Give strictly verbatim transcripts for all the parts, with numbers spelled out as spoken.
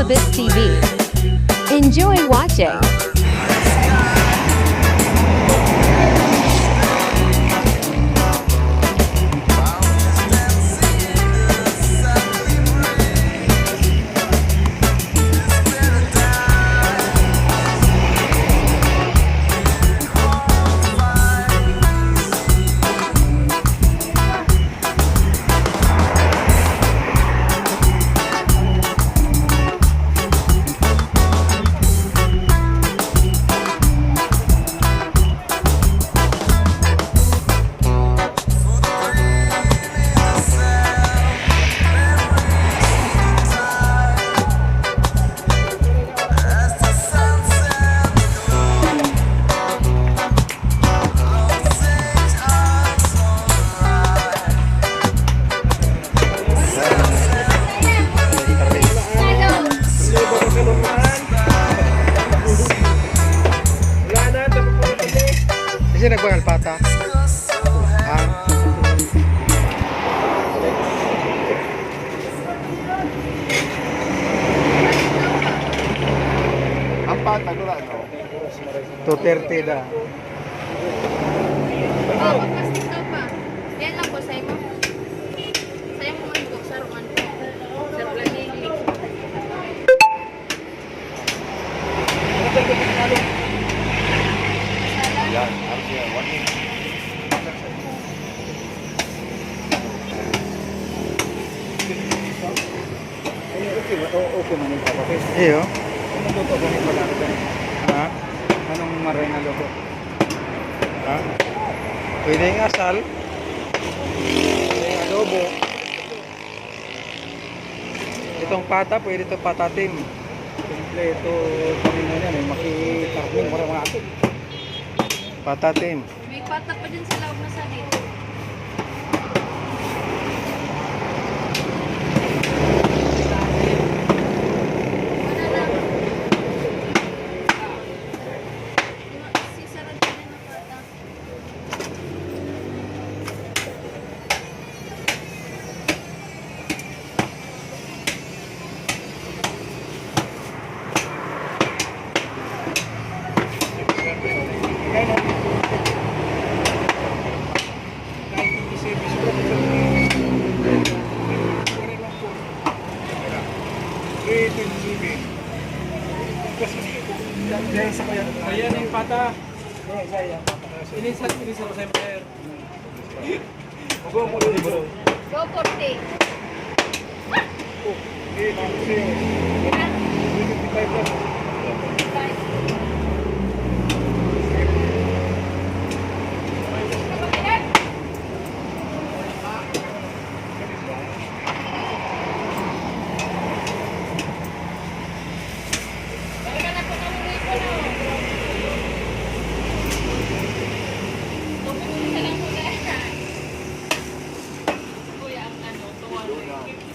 Alphabet T V. Enjoy watching. Kasi nagbangal pata. Ah. Ang pata, wala, no? Two thirty na. Pagkasing daw pa. Yan lang po, sa'yo mo. Sa'yo mo man po, saro man po. Saro lang yung Yan, ano siya, one minute. Ano, okay, o-, okay man yung papapit. Iyo. Ano to, to, ganun ba natin? Ha? Anong maray na luto? Ha? Pwede yung asal. Pwede yung adobo. Itong pata, pwede itong patatim. Kompleto kami na yan, eh. Makikarning, wala mga asin. Patatim. May pata pa dyan sa loob na sa dito. Wala na. Sisara dyan na ng pata. Ayan yung pata. Ini sa, ini sa Rosemary. Go forty. Kuya, ang ano, tuwa mo.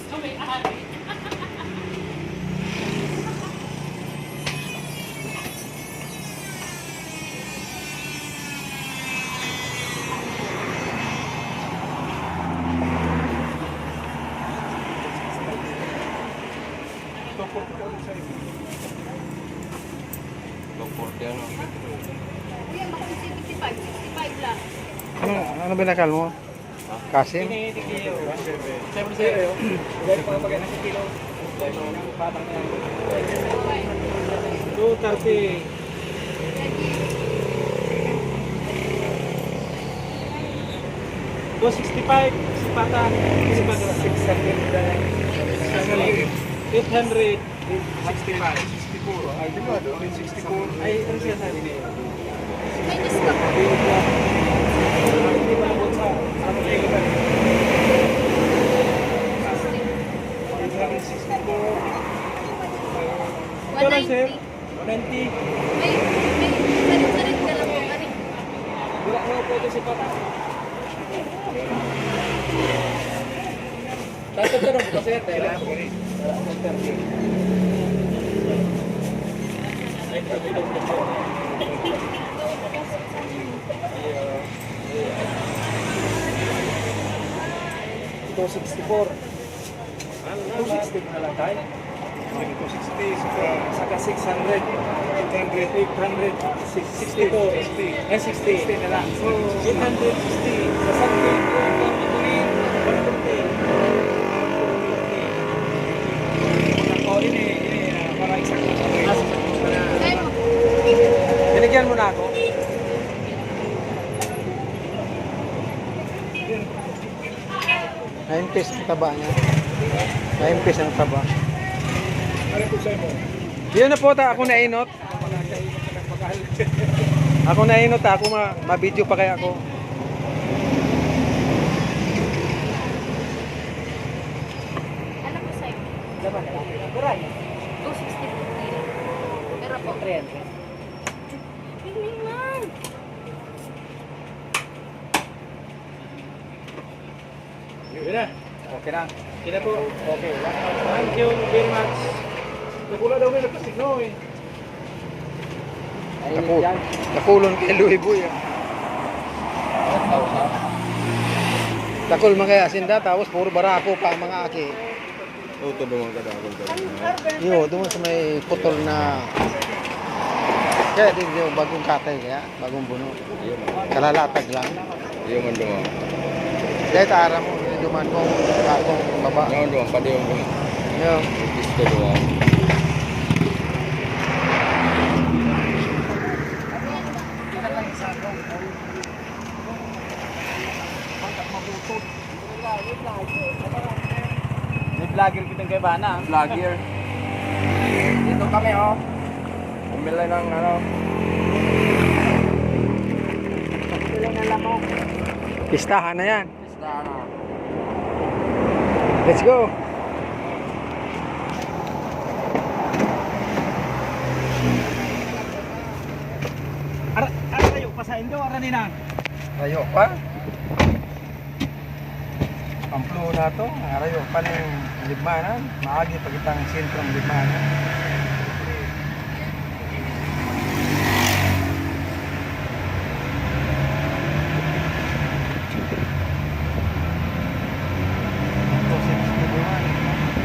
Sa may-ari. Two forty, ano? Kuya, baka seventy-five, sixty-five lang. Ano, ano binakal mo? Kasim? Ini, ini kilo. Seven, seven. Dahil mga bagay na sa kilo. Two thirty. Two sixty-five, si pata, si pata. Six hundred. Eight hundred. Sixty-five. Sixty-four. Ay, di ba, doon? Sixty-four. Ay, ano siya sabi niya? May discount. Di ba, abot sa, sa mga kaibigan? Sixty-four. Ito lang, sir. One ninety. One ninety. May, may, sarit-sarit ka lang po, pare. Wala na po ito si Pata. Tatatlo na bukas yan, dahil ako rin. Two sixty-four. Two sixty na lang tayo. Saka six hundred, eight hundred, eight hundred, sixty-four, sixty. Eh, sixty. Sixty na lang. So, eight hundred sixty. Sa something, one forty. Oh, ini, ini, ah, para eksakto. Binigyan mo na ako. Naimpis ang taba niya. Naimpis ang taba. Yun na po, ta, ako nainot. Ako nainot, ta, ako ma-, ma-video pa kaya ako. Ano po, sir? Two sixty po. Pero po, three hundred. Hindi man. Yun na. Okay na. Okay na po. Okay. Thank you very much. Nakula daw may nagkasigno eh. Ay, Naku-, yan. Nakulon kay Louie Boy, ah. Takol man kaya sinda, tapos puro barako pa ang mga aki. Oo, to duman ka daw. Iyo, duman sa may putol na, kaya di, di, bagong katay kaya, bagong buno. Iyo, man. Kalalatag lang. Iyo, man duman. Dahil taara mo, duman mo, bagong baba. Iyo, duman, pati yung duman. Iyo. Gusto duman. May vlogger kitang kaibahan, ah. Vlogger. Dito kami, oh. Bumili ng ano. Bumili ng lamok. Pistahan na yan. Pistahan na. Let's go. Ara, arayo pa sa indo, ara ni nang. Rayo pa? Pamplo na to, arayo pa ning Libmanan. Maagi pa kitang sentrong Libmanan.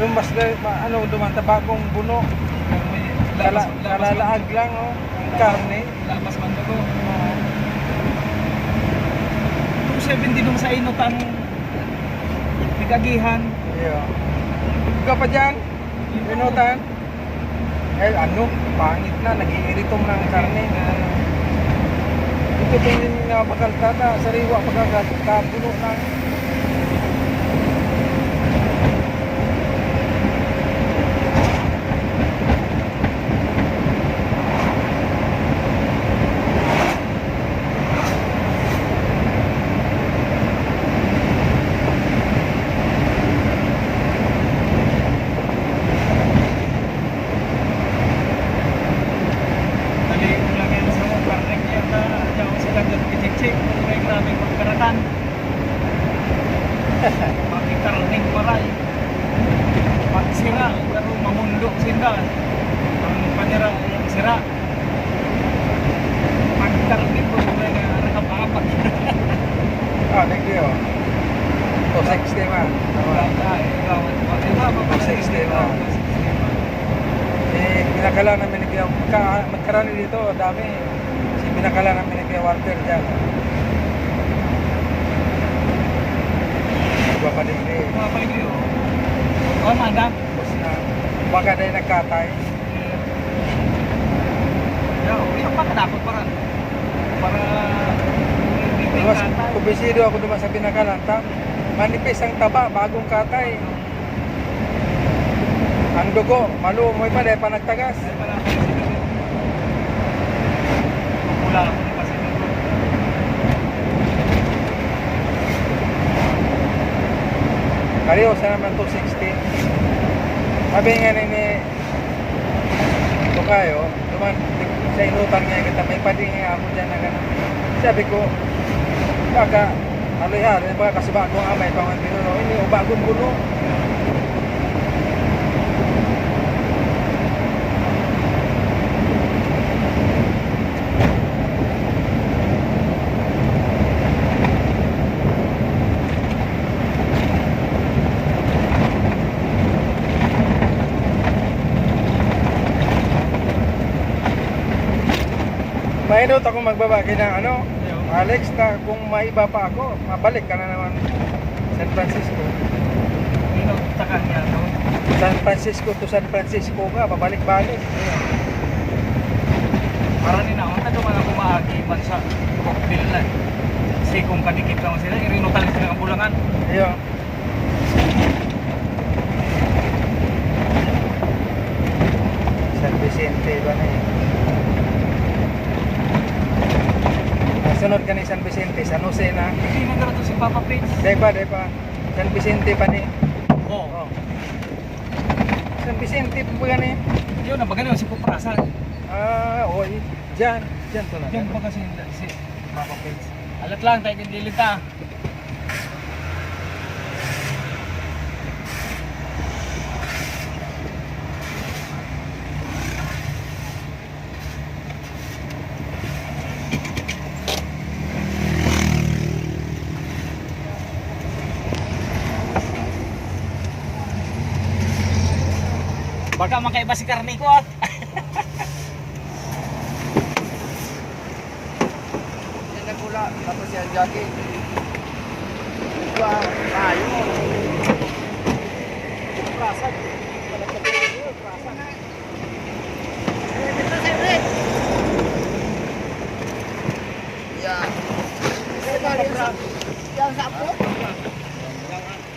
Yung mas ga-, ma-, ano, duman ta bagong buno. Kala-, kalalaag lang, oh. Ang karne. Lapas man dugo. Oo. Two seventy dun sa inot ang nag-agihan. Iyo. Ikaw pa dyan? Inutan? Eh, ano? Pangit na. Nag-iiritom ng karne. Ito po yung mga bakal tata. Sariwa pagkagat. Kapuno ng Dali ko lang yan sa mga karne niya na ayaw sila dyan kichik-chik. May grabing pagkaratan. Pati karning paray. Pag sira, pero mamundo sinda. Ang panira, sira. Pag karning ko, siyempre, nakakapakapag. Ah, thank you. Two sixty man. Tama. Ay, ay, ikaw, ikaw, ikaw, ikaw, Two sixty man. Eh, pinakala namin ni Kuya, magka-, magkarani dito, dami. Si pinakala namin ni Kuya Walter dyan. Iba pa din eh. Mga paligid, oh. Oh, madam. Tapos na, baka dahil nagkatay. Yo, yung pa kadapot pa rin. Para hindi Tapos, katay. Kumbinsido ako duman sa pinakalan, ta, manipis ang taba, bagong katay. Ang dugo, malumoy pa, dahil pa nagtagas. Pula ako ng Pacific. Kariyo, sa naman two sixty. Sabi nga ni, ni Tokayo, duman, sa inutan nga kita, may padi nga ako dyan na gano'n. Sabi ko, baka, ano yan, yung mga kasuba ko nga may pangan binuno, ini, o bagong buno. Mahinot ako magbaba kina, ano, Alex, ta kung maiba pa ako, mabalik ka na naman San Francisco. Ino, taka niya, no? San Francisco to San Francisco ka, pabalik-balik. Para ni naman, taga man ako maagi man sa Oakville na. Kasi kung kadikit lang sila, irinutal sila ang bulangan. Iyo. San Vicente ba na eh? Ang sunod ka ni San Vicente, San Jose na. Hindi na dito si Papa Pits. Dai pa, dai pa. San Vicente pa ni. Oo. Oh. San Vicente pa ba ni? Yun, ang bagay na si Kuprasan. Ah, oy. Diyan, diyan pala. Diyan pa kasi si Papa Pits. Alat lang, tayo din ta. Baka makaiba si karne ko, ah. Yan ang pula, tapos yan, jockey. Ito ang kayo mo. Prasag. Prasag. Yan. Yan sa apo.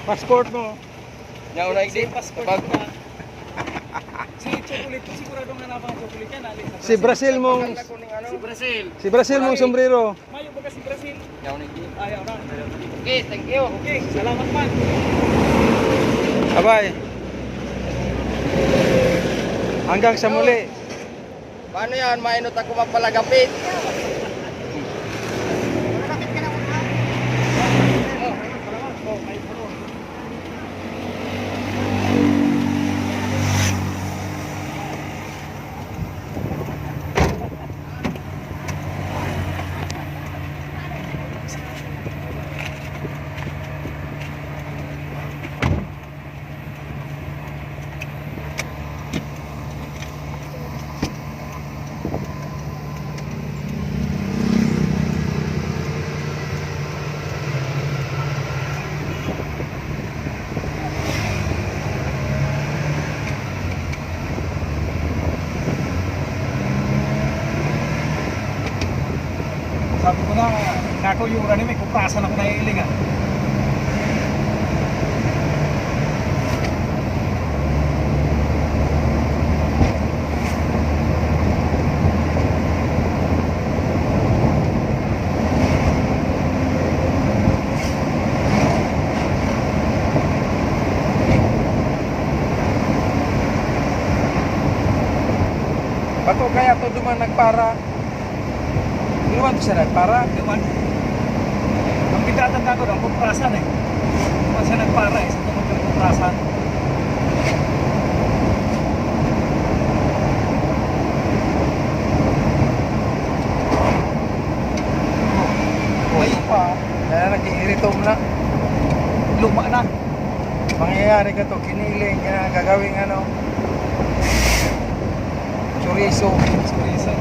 Passport mo. Yan, unay di. Passport. Si chocolate, sigurado nga na bang chocolate yan, alis na Si Brazil mong, Si Brazil. si Brazil mong sombrero. Mayo baga si Brazil. Yaw na, G. Ayaw na. Okay, thank you. Okay, salamat man. Abay. Hanggang sa muli. Paano yan? Mainot ako magpalagapit. Sabi ko na, "Nako, yung uran ni may kuprasan ako naiiling, ah." Bato kaya to duman nagpara. Di naman to siya nagpara. Di man. Ang pagkatanda ko, ang kuprasan eh. Di man siya nagpara eh. Sa tungod ng kuprasan. Ay, pa. Kaya nag-iiritom na. Luma na. Mangyayari ka to, kiniling ka na, gagawing ano, chorizo. Chorizo.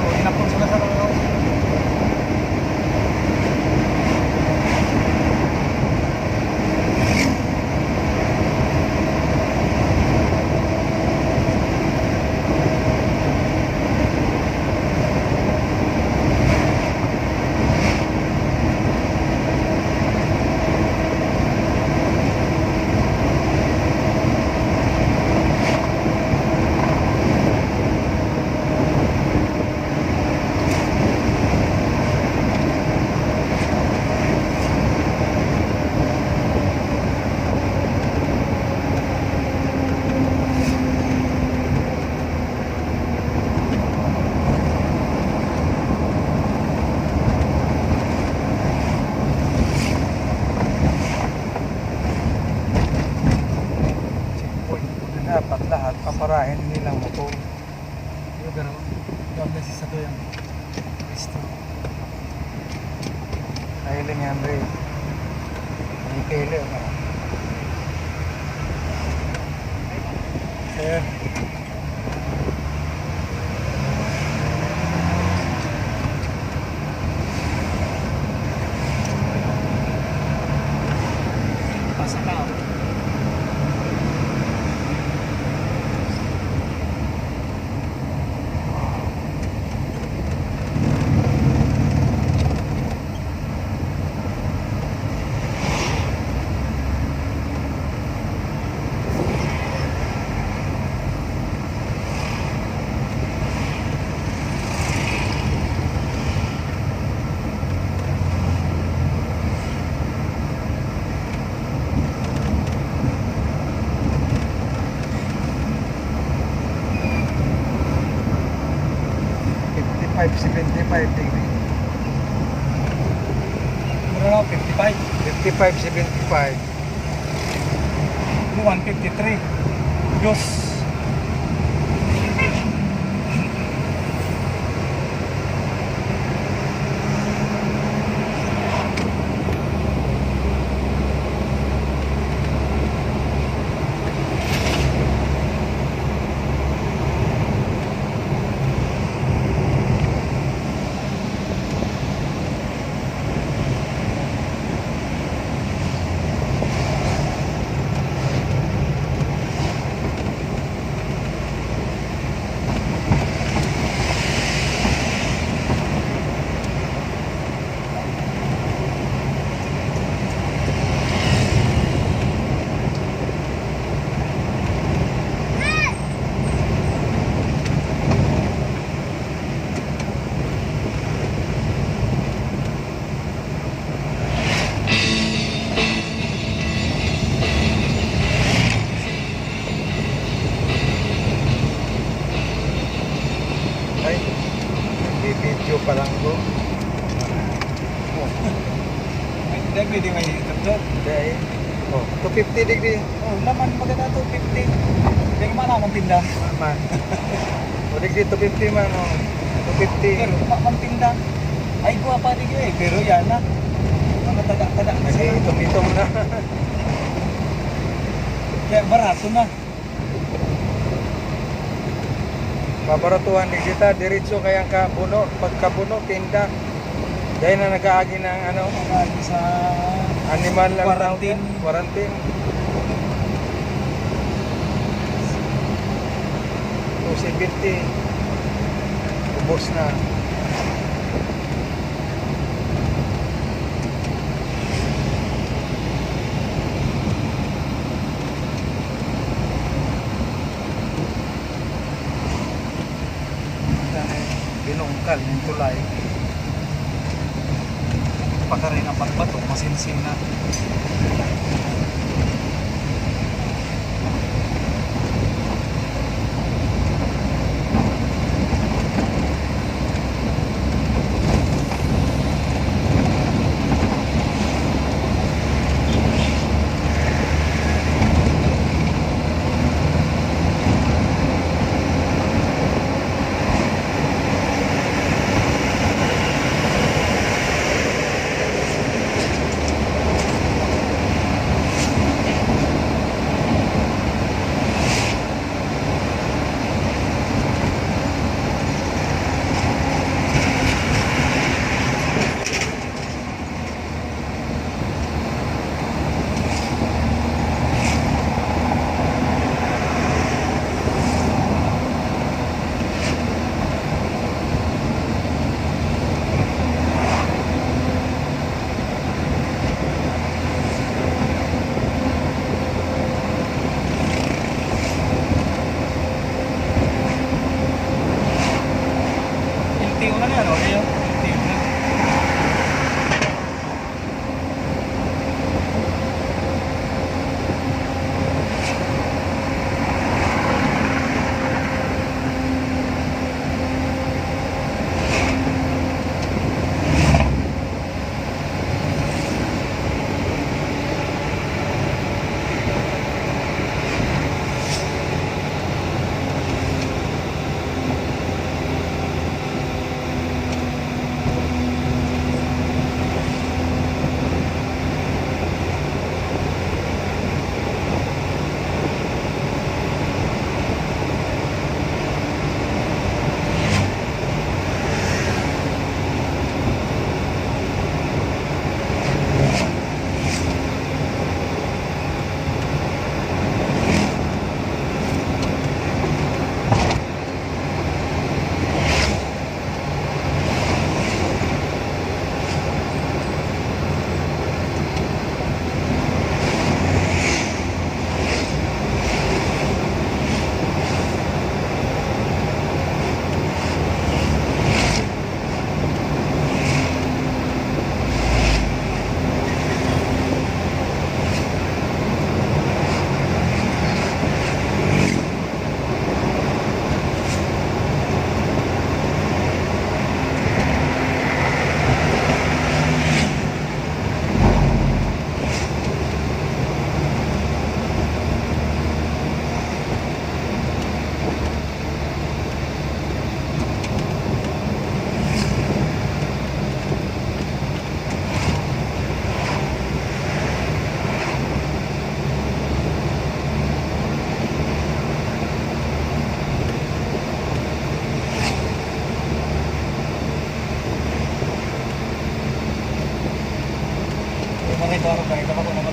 Oh, hinapon sila sa mga Checkpoint. Dapat lahat paparahin nilang motor. Yung gano'n. Yung nasa sato yung pwesto. Ay, lang yan, Ray. Ang pili, ano? Sa tao. Fifty-five, seventy-five degree. Ano na, fifty-five? Fifty-five, seventy-five. One fifty-three. Dos. Ay, nagbibideo pa lang ko. Ay, hindi, pwede may YouTube doon. Hindi eh. Oh, two fifty digdi. Oh, naman maganda two fifty. Hindi naman akong tinda. Naman. O, digdi two fifty man, oh. Two fifty. Pero, ma-, ang tinda. Ay, guwapa digdi eh. Pero yan na. Mga taga-taga na Kasi siya. Itong-itong na. Kaya barato na. Pabaratuhan digdi ta, diretso kaya ang kabuno, pagkabuno, tinda. Dahil na nag-aagi ng ano, Nag-aagi sa animal ang quarantine. Tawag, quarantine. Two seventy. Ubos na. Yan eh, binungkal yung tulay. Pagkarin ang pagbato, masinsin na.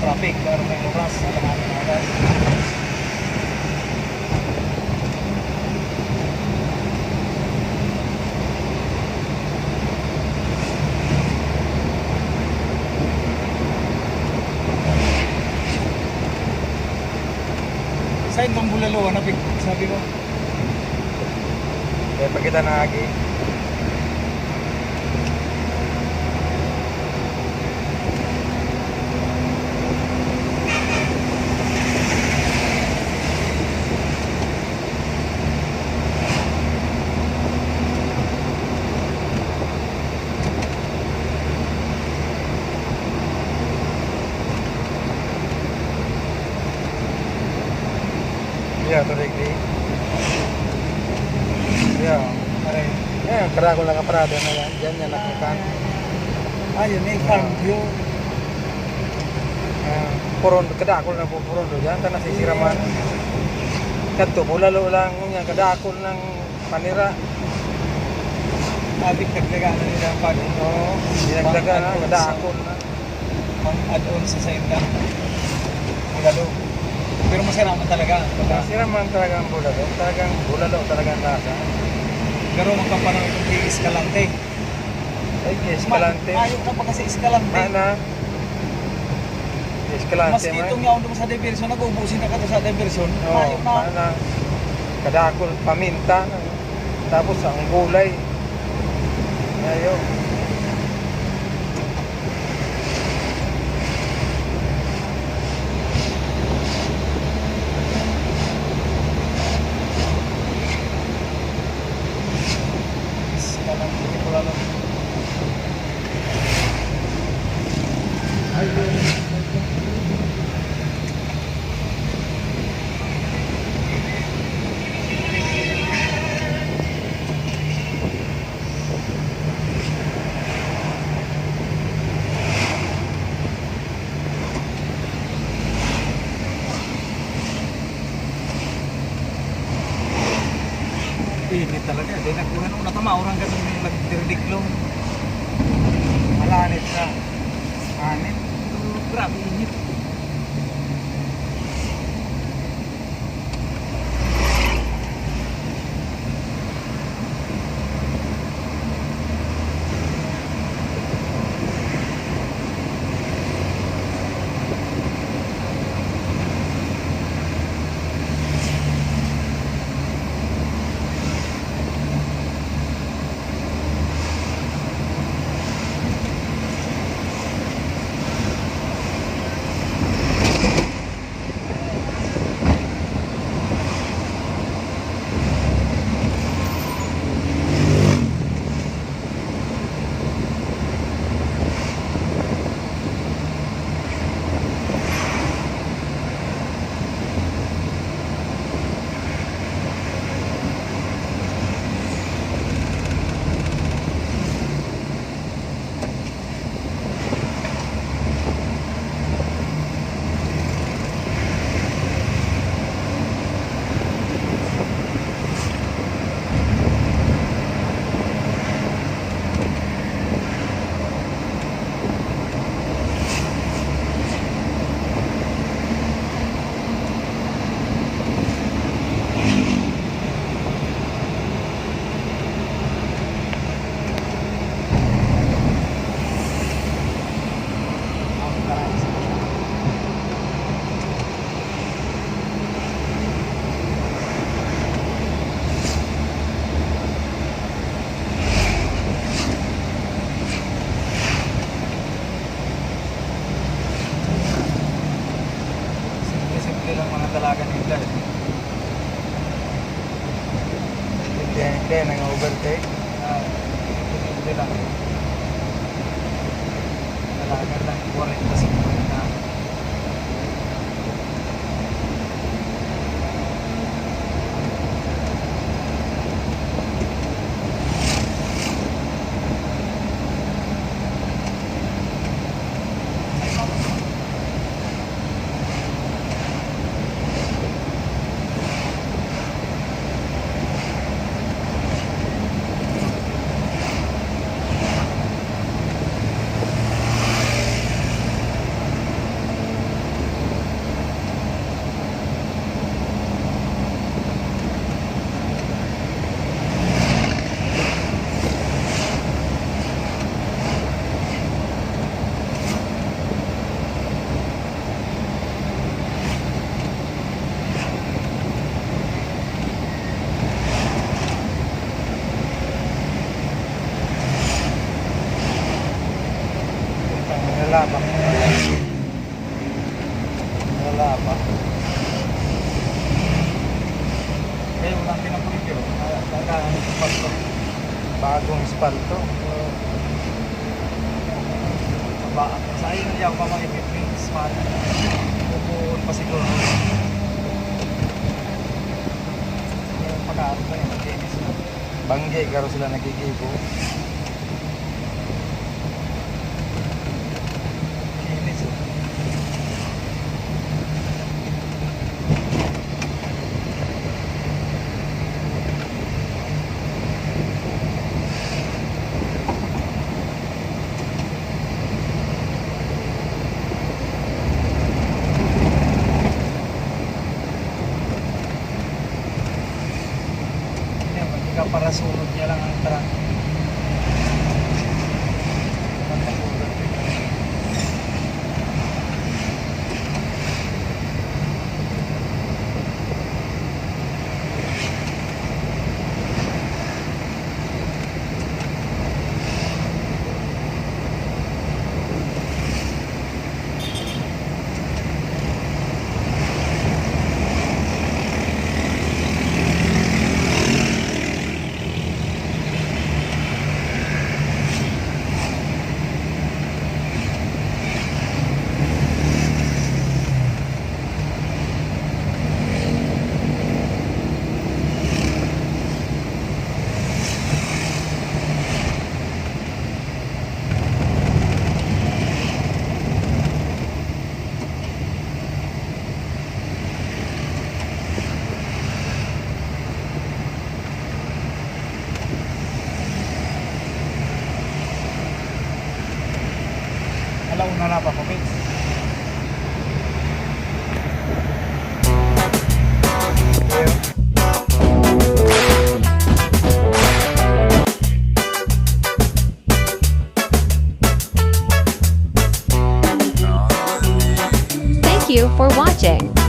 Traffic, pero may oras, sa tanganing oras. Saan tong bulalo, ano, pig-, sabi mo? Kaya pa kita naagi. Yeah, to degree. Yeah. Aray. Yeah, kadakul na kaparada na yan. Diyan yan, nakakan. Ah, yun, may farm view. Ah, puron, kadakul na po, puron do dyan, ta nasisiraman. Kadto, bulalo lang, ngunyan, kadakul ng panira. Abig, nagdaga na nila ang pag-, Oo, dinagdagan na, pang-add-ons. Kadakul na. Pang-add-on sa sainda. Bulalo. Pero masira man talaga. Masira man talaga ang bulalo. Talagang bulalo talaga ang lasa. Pero magkapanahon itong kay Escalante. Ay, kay Escalante. Ma-, mayo na pagka si Escalante. Mana? Escalante, maski man. Itong yaon doon sa diversion, nag-ubusin na ka to sa diversion. Oo, mayo na. Mana? Kadakul, paminta. Tapos ang gulay. Ayo. Init talaga. Di nagkuhan una tama, orang ganun yung nagtirdiklong. Malanit na. Anit. Grabe, init. Simple-simple lang mga dalagan nila eh. Hindi, hindi, nang-overtake. Ah, simple lang. Dalagan lang, kwarenta, singkwenta. Kayo lang din ang pwede, oh. Kaya, kaya, espalto. Bagong espalto. Ba, sa ayun, hindi ako mamangipit yung espalto. Pupuon pa siguro. Yung pag-aarap na yun, maglinis na. Banggi, garo sila nagigibo. Kinis, oh. Yan, ikaw, parasunod niya lang ang truck. Alauna na pa, Papits. Thank you for watching.